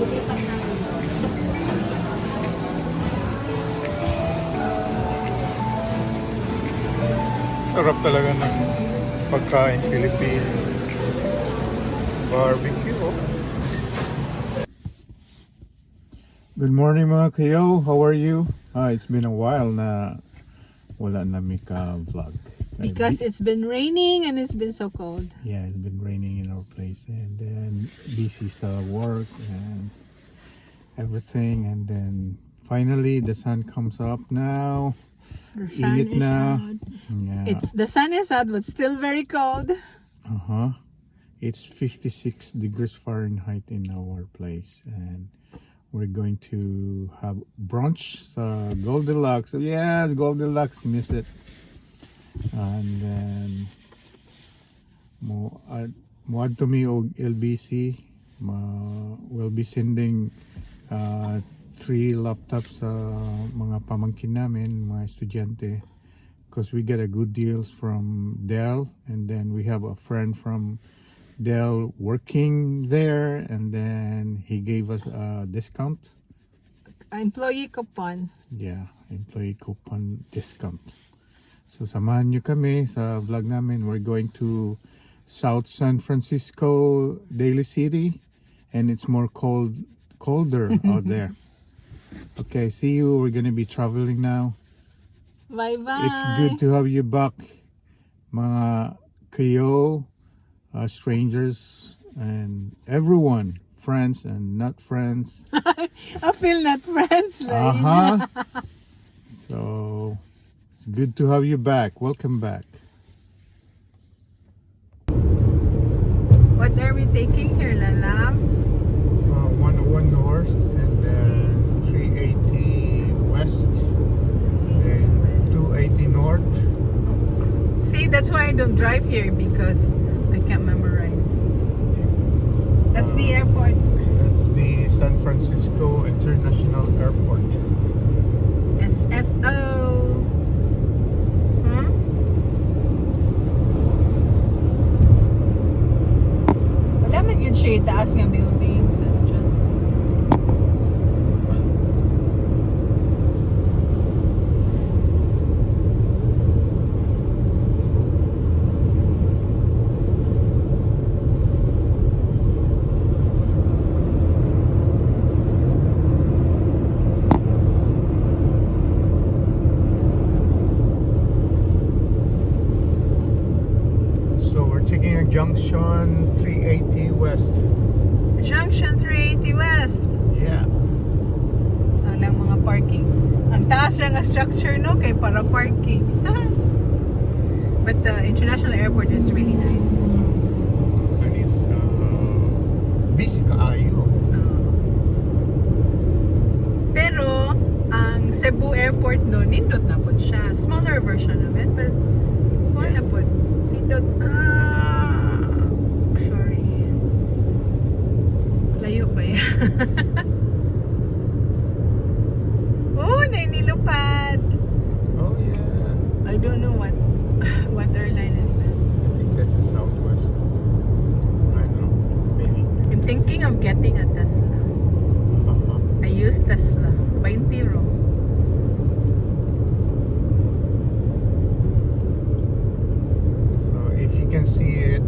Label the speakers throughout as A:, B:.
A: Lipat namin.
B: Sarap talaga ng pagkain Filipino. Barbecue, oh. Good morning, mga kayo. How are you? Ah, it's been a while na wala na mi ka vlog.
A: Because it's been raining and it's been so cold.
B: Yeah, it's been raining in our place and then busy sa work and everything, and then finally the sun comes up now.
A: The sun
B: Init
A: is
B: na.
A: out.
B: Yeah.
A: It's the sun is out but still very cold.
B: It's 56 degrees Fahrenheit in our place, and we're going to have brunch sa Goldilocks. Yeah, Goldilocks, miss it. And then mo ad mo add to me og LBC. Ma will be sending three laptops sa mga pamangkin namin, mga estudyante, because we get a good deals from Dell, and then we have a friend from Dell working there, and then he gave us a discount.
A: Employee coupon.
B: Yeah, employee coupon discount. So samahan nyo kami sa vlog namin. We're going to South San Francisco, Daly City, and it's more colder out there. Okay, see you. We're gonna be traveling now.
A: Bye bye.
B: It's good to have you back, mga kayo, strangers, and everyone, friends and not friends.
A: I feel not friends like.
B: So, it's good to have you back. Welcome back.
A: What are we taking here, Lalam?
B: 101 North and then 380 West and 280 North.
A: See, that's why I don't drive here, because I can't memorize. That's the airport.
B: That's the San Francisco International Airport.
A: SFO. Wala man yun siya taas nga buildings. It's just.
B: So we're taking a junction 380 West.
A: Junction 380 West.
B: Yeah.
A: Walang mga parking. Ang taas ra nga structure, no, kay para parking. But the international airport is really nice.
B: And it's busy kaayo.
A: Pero ang Cebu Airport no, nindot na po siya. Smaller version of it, pero kuha na po. Nindot. Ah, sorry. Layo pa yan. Oh, nainilupad.
B: Oh yeah.
A: I don't know what airline is that.
B: I think that's a Southwest. I don't know. Maybe.
A: I'm thinking of getting a Tesla. I use Tesla. 20 ro.
B: So if you can see it,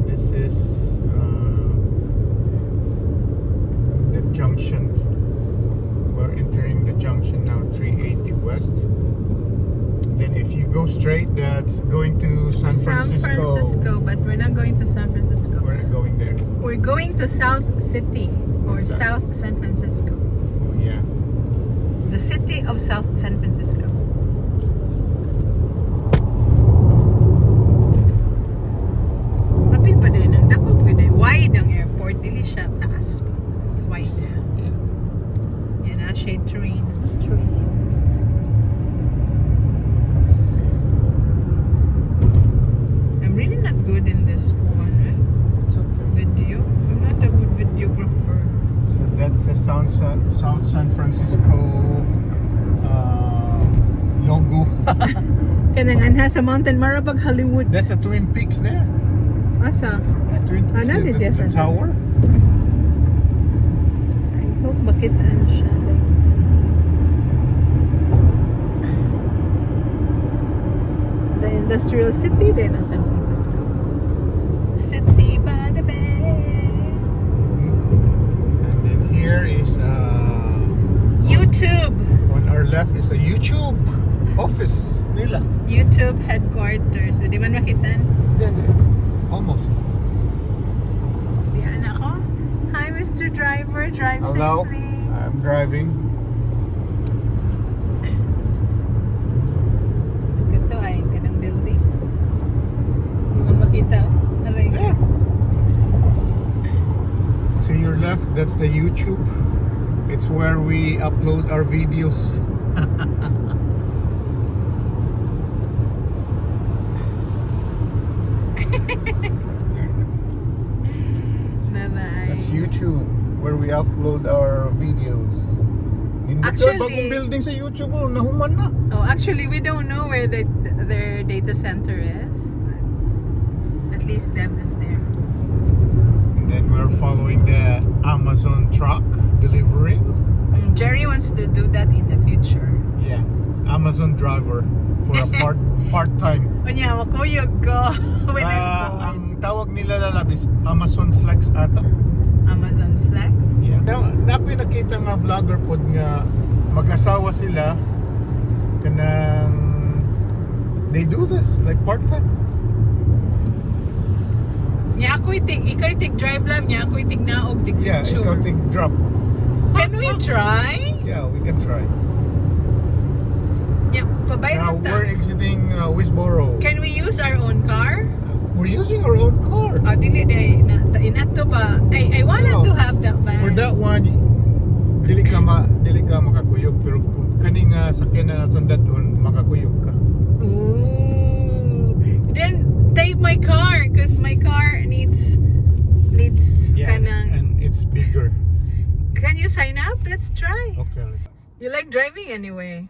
B: this is the junction. We're entering the junction now, 380 West. Then if you go straight, that's going to San Francisco.
A: Francisco, but we're not going to San Francisco.
B: We're not going there.
A: We're going to South City or
B: South.
A: South San Francisco.
B: Oh, yeah.
A: The city of South San Francisco. Apil pa din ang dako pa din. Wide ang airport, dili siya taas pa. Wide.
B: Yeah.
A: Yan na siya train. Train. I'm really not good in this kuan, eh?
B: It's okay.
A: Video. I'm not a good videographer.
B: So that's the South San Francisco logo.
A: Kanang anha sa Mountain Marabag Hollywood.
B: That's the Twin Peaks there.
A: Asa?
B: The Twin Peaks,
A: Ano,
B: the
A: di
B: tower.
A: Makitaan siya like that. The industrial city din ng San Francisco. City by the bay.
B: And then here is
A: YouTube.
B: On our left is a YouTube office nila.
A: YouTube headquarters. Di man makitaan?
B: Then almost.
A: Diyan ako. Hi, Mr. Driver. Drive
B: Hello.
A: safely.
B: I'm driving.
A: Ito ay kanang buildings. Di man makita. Aray.
B: Yeah. To your left, that's the YouTube. It's where we upload our videos.
A: Nanay.
B: That's YouTube, where we upload our videos. Hindi
A: Actually-
B: bagong building sa YouTube, oh, nahuman na.
A: Oh, actually, we don't know where their data center is. But at least them is there.
B: And then we're following the Amazon truck delivery.
A: Jerry wants to do that in the future.
B: Yeah, Amazon driver for a part time.
A: Unya, makuyog ko when I'm
B: Ah,
A: gone.
B: ang tawag nila, lalab, is Amazon Flex ata.
A: Amazon Flex?
B: Yeah. Na ako'y nakita nga vlogger pod nga mag-asawa sila, kanang they do this like part time.
A: Nya ako'y tig, ikaw tig drive lang, nya ako'y tig naog, tig
B: Yeah,
A: picture.
B: ikaw tig drop.
A: Can we try?
B: Yeah, we can try.
A: Nya, pabayran
B: Now
A: ta.
B: we're exiting Westboro.
A: Can we use our own car?
B: We're using our own car.
A: Oh, dili day na inato pa. I wanted
B: No.
A: to have that van.
B: For that one, dili ka makakuyog, pero kung kani nga sakyan na naton dadon, makakuyog ka.
A: Ooh. Then take my car because my car needs
B: Yeah,
A: kanang.
B: and it's bigger.
A: Can you sign up? Let's try.
B: Okay, let's.
A: You like driving anyway.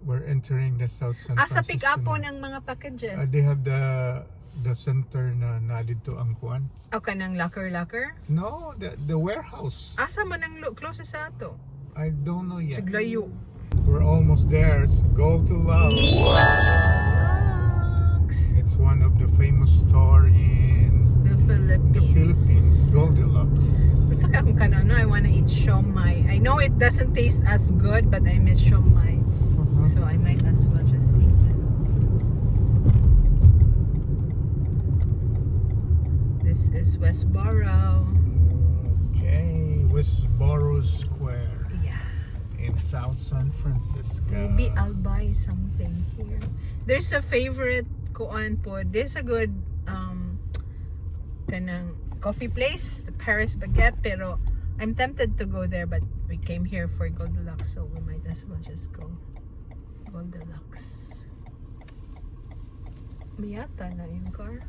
B: We're entering the South San
A: Asa
B: Francisco
A: pick up po
B: na.
A: ng mga packages.
B: They have the center na na dito ang kuan.
A: O kanang locker locker?
B: No, the warehouse.
A: Asa man ang closest sa ato?
B: I don't know yet.
A: Siglayo.
B: We're almost there. It's Goldilocks.
A: Locks.
B: It's one of the famous store in
A: The Philippines.
B: the Philippines. Goldilocks.
A: Basta ka kung kano, I wanna eat siomai. I know it doesn't taste as good, but I miss siomai. So I might as well just eat. This is Westboro.
B: Okay, Westboro Square in South San Francisco.
A: Maybe I'll buy something here. There's a favorite kuan po. There's a good kanang coffee place, the Paris Baguette, pero I'm tempted to go there, but we came here for Goldilocks, so we might as well just go Goldilocks. Miata na yung car.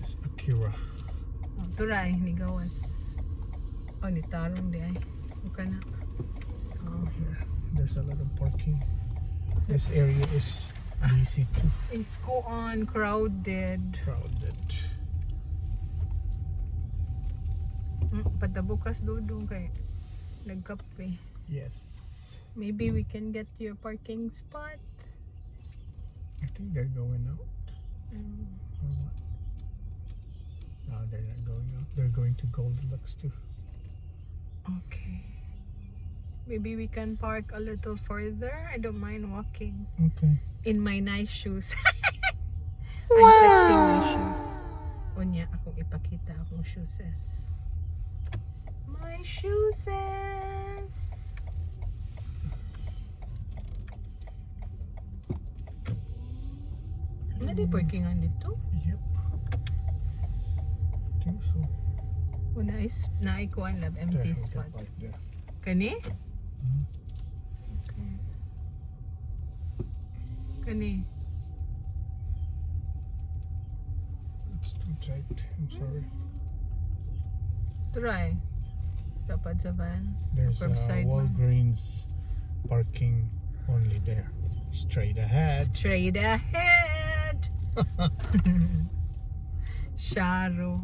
B: It's Akira.
A: Oh, turay, ni gawas. Oh, ni tarong di ay. Okay na. Oh.
B: Here, there's a lot of parking. This area is busy too.
A: It's kuan crowded.
B: Crowded.
A: Patabukas dudong kay nagkape.
B: Yes.
A: Maybe we can get your parking spot.
B: I think they're going out. Or what? No, they're not going out. They're going to Goldilocks too.
A: Okay. Maybe we can park a little further. I don't mind walking
B: Okay.
A: in my nice shoes. I'm flexing my shoes. Unya, akong ipakita akong shoes. My shoes. Is. Ano parkingan dito?
B: Yep. I think so.
A: Una is naikuan lab
B: There,
A: empty
B: we can
A: spot.
B: park there.
A: Kani?
B: Mhm.
A: Okay. Kani.
B: It's too tight. I'm sorry.
A: Try. Tapad sa van.
B: There's a
A: Curbside man.
B: Walgreens parking only there. Straight ahead.
A: Straight ahead. Sharo.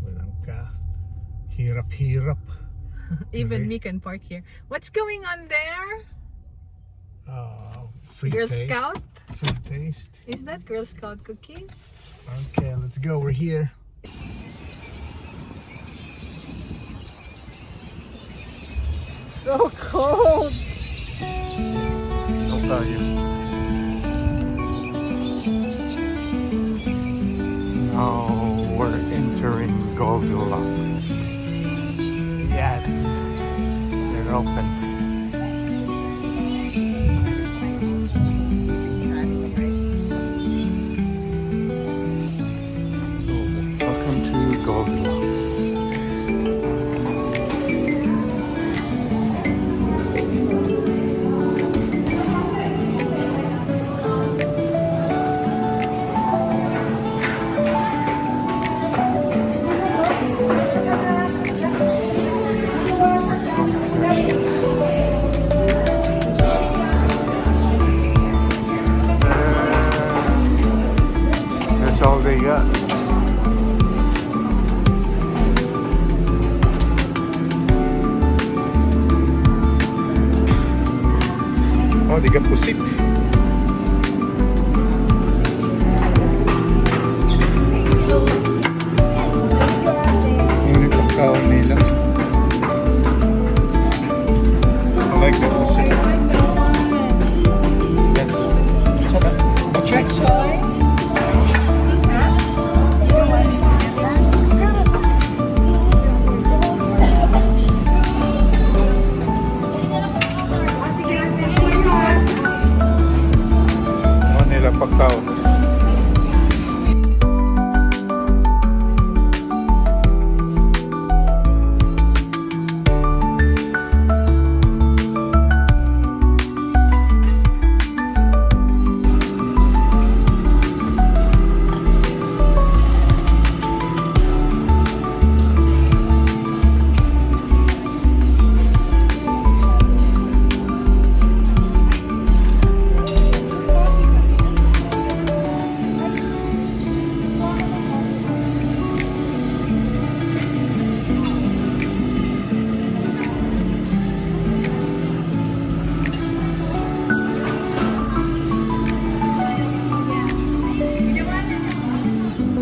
B: Walang ka. Hirap-hirap.
A: Even
B: Okay.
A: me can park here. What's going on there?
B: Free
A: Girl
B: taste.
A: Scout?
B: Free taste.
A: Is that Girl Scout cookies?
B: Okay, let's go. We're here.
A: So cold.
B: I'll tell you. Now we're entering Goldilocks. Yes, they're open. So, welcome to Goldilocks. That's all they got. Oh, they got pusit. Ngunit pagkaon nila. I like the pusit. That's, what's that? Butcher?
A: Choy? You don't want me to get that? Sige, ate.
B: Ano nila pagkaon?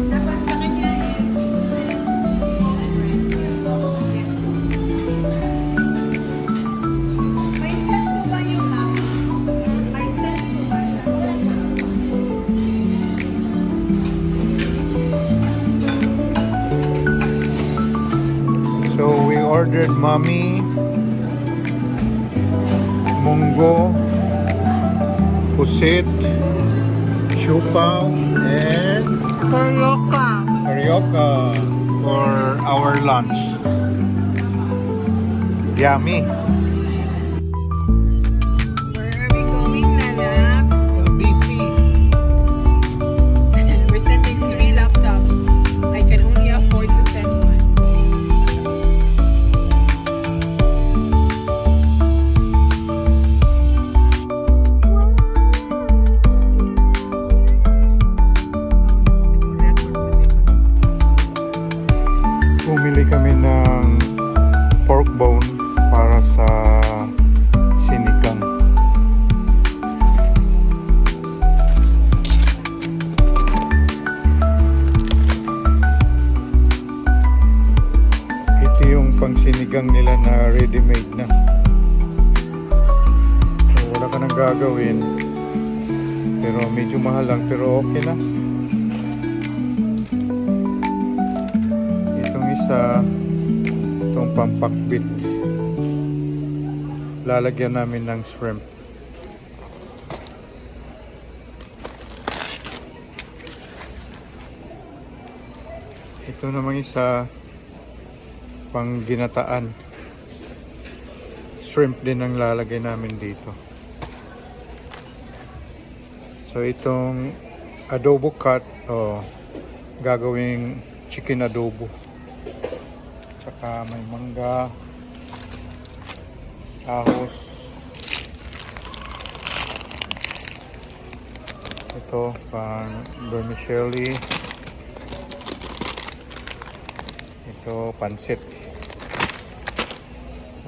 A: Tapos sa kanya is May set po ba yung ma'am? May set po ba siya?
B: So we ordered mami, munggo, pusit, siopao, and
A: Carioca.
B: carioca for our lunch. Yummy.
A: Where are we going, Nanap?
B: LBC.
A: We're sending three laptops. I can only afford to send one.
B: Bumili kami ng pork bone para sa sinigang. Ito yung pang sinigang nila na ready-made na. So wala ka nang gagawin. Pero medyo mahal lang, pero okay na. Itong isa, itong pampakbit. Lalagyan namin ng shrimp. Ito namang isa, pang ginataan. Shrimp din ang lalagay namin dito. So itong adobo cut, oh, gagawing chicken adobo. Tsaka may mangga, ahos. Ito pang vermicelli. Ito pansit.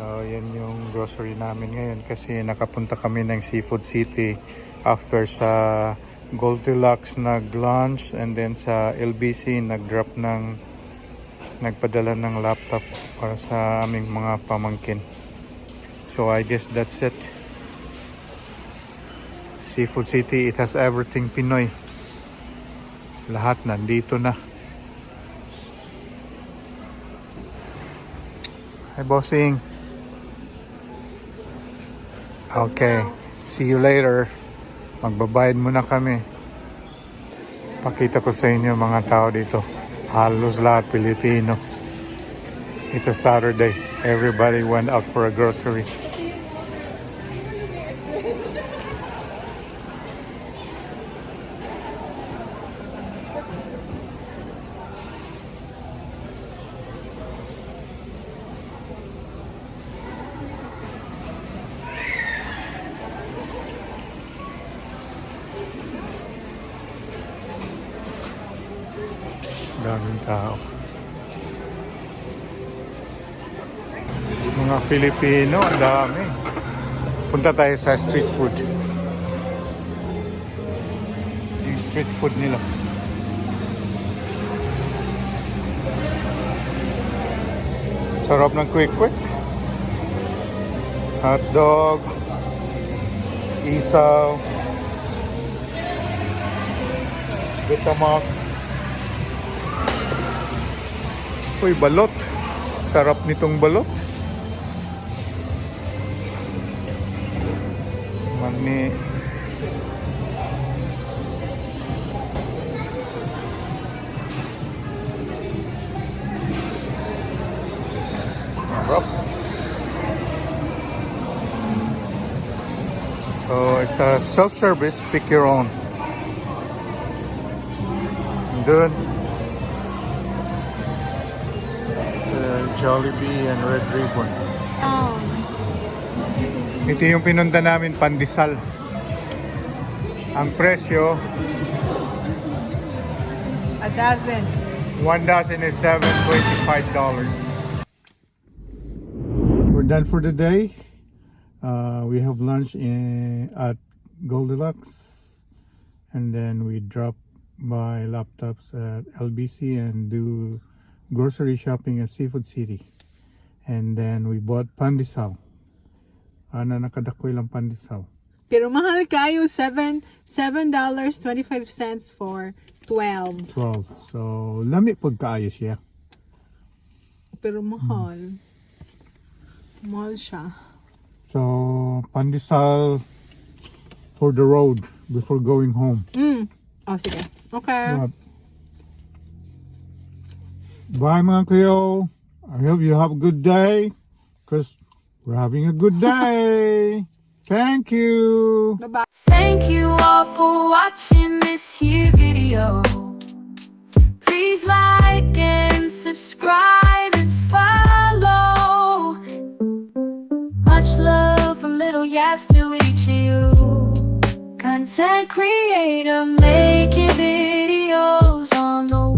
B: So, yan yung grocery namin ngayon kasi nakapunta kami ng Seafood City after sa Goldilocks nag-lunch and then sa LBC nag-drop ng nagpadala ng laptop para sa aming mga pamangkin. So, I guess that's it. Seafood City, it has everything Pinoy. Lahat nandito na. Hi, bossing. Okay. See you later. Magbabayad muna kami. Pakita ko sa inyo mga tao dito. Halos lahat Pilipino. It's a Saturday. Everybody went out for a grocery. Daming tao. Mga Filipino, ang dami. Punta tayo sa street food. Yung street food nila. Sarap ng kwek-kwek. Hot dog. Isaw. Betamax. Uy, balot. Sarap nitong balot. Mani. Sarap. So it's a self-service, pick your own. Good. It's a Jollibee and Red Ribbon.
A: Oh.
B: Ito yung pinunta namin, pandesal. Ang presyo,
A: A dozen.
B: One dozen is $7.25. We're done for the day. We have lunch in at Goldilocks, and then we drop by laptops at LBC and do grocery shopping at Seafood City. And then we bought pandesal. Ana nakadako ilang pandesal.
A: Pero mahal kayo, $7.25 for 12.
B: 12. So, lami pud kaayo siya.
A: Pero mahal. Mahal siya.
B: So, pandesal for the road before going home.
A: Oh, sige. Okay.
B: What? Bye, mga kuyo. I hope you have a good day because we're having a good day. Thank you.
A: Bye-bye.
C: Thank you all for watching this here video. Please like and subscribe and follow. Much love from Little Yas to each of you. Content creator making videos on the